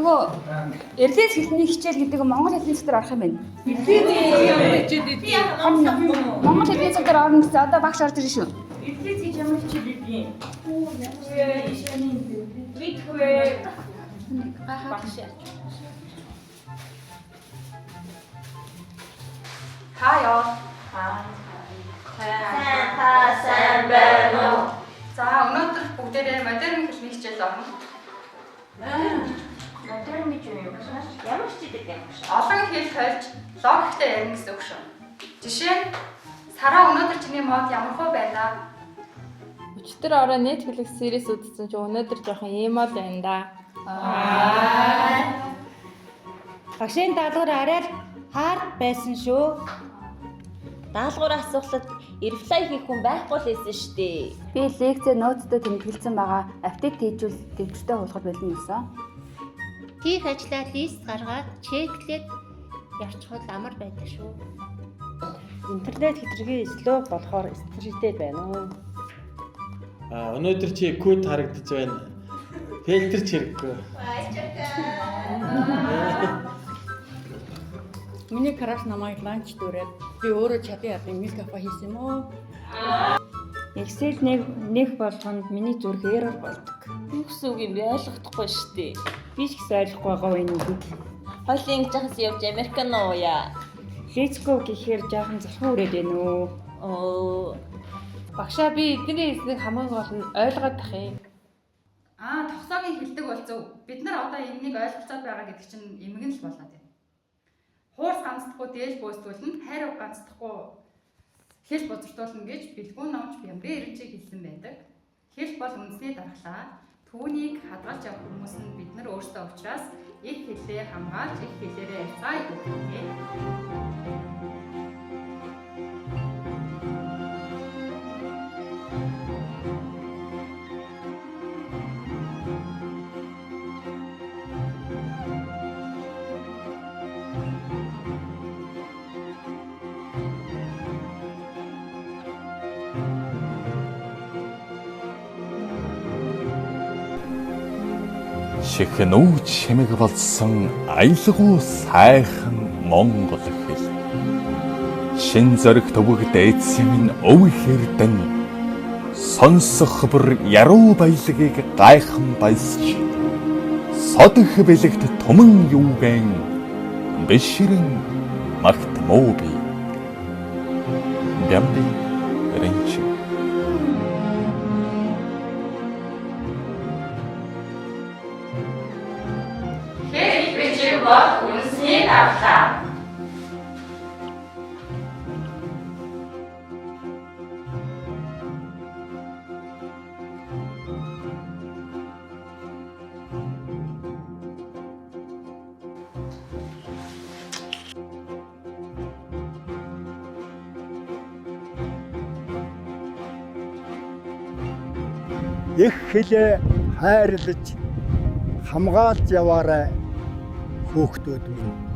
Нөгөө ирлиз хэлний хичээл гэдэг нь монгол хэлний цаг дээр орох юм байна. Монгол хэлний цаг дээр орно гэсэн одоо багш орж ирнэ шүү. Ирлиз гэж ямар хичээл байдгийг? Мэдгүй. Багш. Hi all. Та сайн байна уу? За, өнөөдөр бүгдээрээ модерн хэлний хичээл орно. Модерн гэж юу юм бэ? Ямар хичээл гэдэг юм бэ? Олон хэл хольж логиктой ярина гэсэн үг шүү. Жишээ нь Сараа, өнөөдөр чиний мод ямар хөө байна? Өчигдөр орой Netflix series үзсэн чинь өнөөдөр жоохон emo л байна да. Багшийн даалгавар арай л hard байсан шүү. Даалгавар асуултад reply хийх хүн байхгүй л байсан шүү дээ. Би лекцээ ноуттай тэмдэглэсэн байгаа. Update хийжүүл дэвтэртэй хуулахад бэлэн гэсэн. Хийх ажлаа list гаргаад check лээд явчихвал амар байдаг шүү. Интернет хэтэрхий slow болохоор стресстэй байна уу? А өнөөдөр чи cute харагдаж байна. Фильтр ч хэрэггүй. Миний crush намайг lunch дүүрээд би өөрөө чадан ядан milk cafe хийсэн юм уу? Excel нэг нэг болгонд миний зүрх error болдог. Юу гэсэн үг юм бэ? Ойлгохдохгүй шүү дээ. Би ч гэсэн ойлгохгүй байгаа энэ үгийг. Хоёлын ингэж яхаас явж Американо ууя. Let's go гэхээр жаахан залхуу үрээд байна уу? Оо. Багшаа, би эдний хэлснийг хамгийн гол нь ойлгоод тах юм. Аа, тогсоогийн хэлдэг бол зөв. Бид нар одоо энэнийг ойлголцоод байгаа гэдэг чинь эмгэн л болоод байна. Хуурс ганцдахгүй дээл бөөстүүлнэ, хайр уг ганцдахгүй хэл бузартуулна гэж Бэлгүүн номч Бямбын Эренчиг хэлсэн байдаг. Хэл бол үндэсний дархлаа. Түүнийг хадгалж явах хүмүүс нь бид нар өөрсдөө учраас их хэлээ хамгаалж, их хэлээрээ ярьцгаая гэх. Чихнүү чимэг болсон аялгау сайхан монгол хэл. Шин зориг төвөг дээдсэн минь өв хэрдэн сонсох бүр яруу баялагийг гайхан баясч содох бэлэгт туман юугэн бишрэн магтмуу би. Бямби Рэнчи. Хэл бичиг бол үндэсний дархлаа. Их хэлээ хайрлаж хамгаалж яваарай, хүүхдүүд минь.